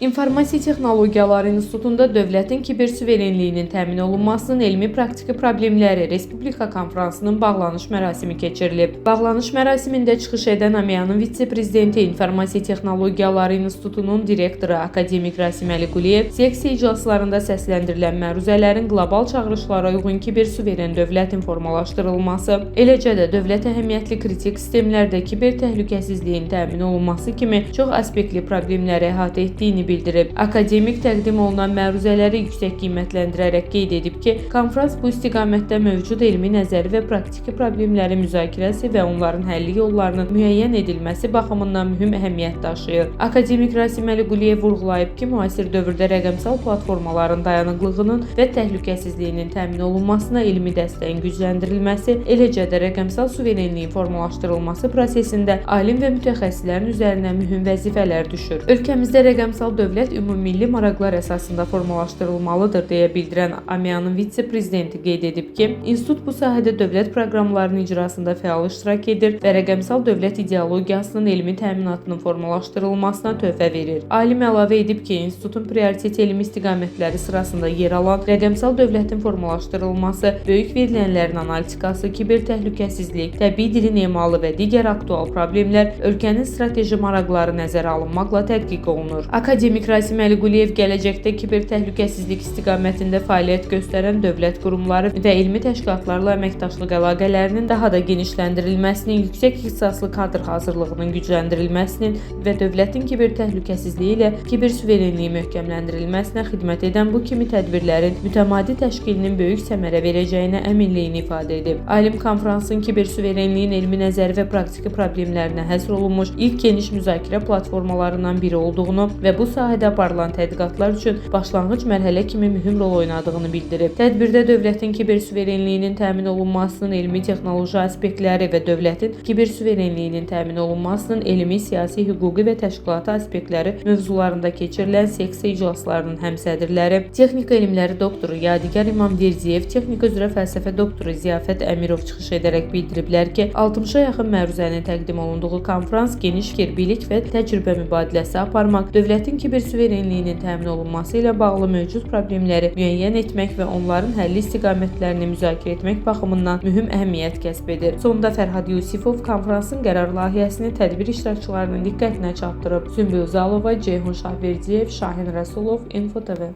İnformasiya Texnologiyaları İnstitutunda dövlətin kiber suverenliyinin təmin olunmasının elmi praktiki problemləri Respublika konfransının bağlanış mərasimi keçirilib. Bağlanış mərasimində çıxış edən AMİA-nın vitse-prezidenti, İnformasiya Texnologiyaları İnstitutunun direktoru akademik Rasim Əliquliyev seksiya iclaslarında səsləndirilən məruzələrin qlobal çağırışlara uyğun kiber suveren dövlətin formalaşdırılması, eləcə də dövlət əhəmiyyətli kritik sistemlərdə kiber təhlükəsizliyin təmin olunması kimi çox aspektli problemləri əhatə etdiyini bildirib. Akademik təqdim olunan məruzələri yüksək qiymətləndirərək qeyd edib ki, konfrans bu istiqamətdə mövcud elmi, nəzəri və praktiki problemlərin müzakirəsi və onların həlli yollarının müəyyən edilməsi baxımından mühüm əhəmiyyət daşıyır. Akademik Rasim Əliquliyev vurğulayıb ki, müasir dövrdə rəqəmsal platformaların dayanıqlığının və təhlükəsizliyinin təmin olunmasına elmi dəstəyin gücləndirilməsi, eləcə də rəqəmsal suverenliyin formalaşdırılması prosesində alim və mütəxəssislərin üzərinə mühüm vəzifələr düşür. Ölkəmizdə rəqəmsal dövlət ümummilli maraqlar əsasında formalaşdırılmalıdır deyə bildirən AMİA-nın vitse-prezidenti qeyd edib ki, institut bu sahədə dövlət proqramlarının icrasında fəal iştirak edir və rəqəmsal dövlət ideologiyasının elmi təminatının formalaşdırılmasına töhfə verir. Alim əlavə edib ki, institutun prioritet elmi istiqamətləri sırasında yer alan rəqəmsal dövlətin formalaşdırılması, böyük verilənlərin analitikası, kiber təhlükəsizlik, təbii dilin emalı və digər aktual problemlər ölkənin strateji maraqları nəzərə alınmaqla tədqiq olunur. Akademik Rasim Əliquliyev gələcəkdə kiber təhlükəsizlik istiqamətində fəaliyyət göstərən dövlət qurumları və elmi təşkilatlarla əməkdaşlıq əlaqələrinin daha da genişləndirilməsinin, yüksək ixtisaslı kadr hazırlığının gücləndirilməsinin və dövlətin kiber təhlükəsizliyi ilə kiber suverenliyi möhkəmləndirilməsinə xidmət edən bu kimi tədbirlərin mütəmadi təşkilinin böyük səmərə verəcəyinə əminliyini ifadə edib. Alim konfransın kiber suverenliyin elmi, nəzəri və praktiki problemlərinə həsr olunmuş ilk geniş müzakirə platformalarından biri olduğunu və bu sahədə aparılan tədqiqatlar üçün başlanğıc mərhələ kimi mühüm rol oynadığını bildirib. Tədbirdə dövlətin kiber suverenliyinin təmin olunmasının elmi texnoloji aspektləri və dövlətin kiber suverenliyinin təmin olunmasının elmi, siyasi, hüquqi və təşkilati aspektləri mövzularında keçirilən seksiya iclaslarının həmsədrləri, texnika elmləri doktoru Yadigar İmamverdiyev, texnika üzrə fəlsəfə doktoru Ziyafət Əmirov çıxış edərək bildiriblər ki, 60-a yaxın məruzənin təqdim olunduğu konfrans geniş fikir, bilik və təcrübə mübadiləsi aparmaq, dövlətin kiber suverenliyinin təmin olunması ilə bağlı mövcud problemləri müəyyən etmək və onların həlli istiqamətlərini müzakirə etmək baxımından mühüm əhəmiyyət kəsb edir. Sonda Fərhad Yusifov konfransın qərar layihəsini tədbir iştirakçılarının diqqətinə çatdırıb. Sümbül Zalova, Ceyhun Şahverdiyev, Şahin Rəsulov, Info TV.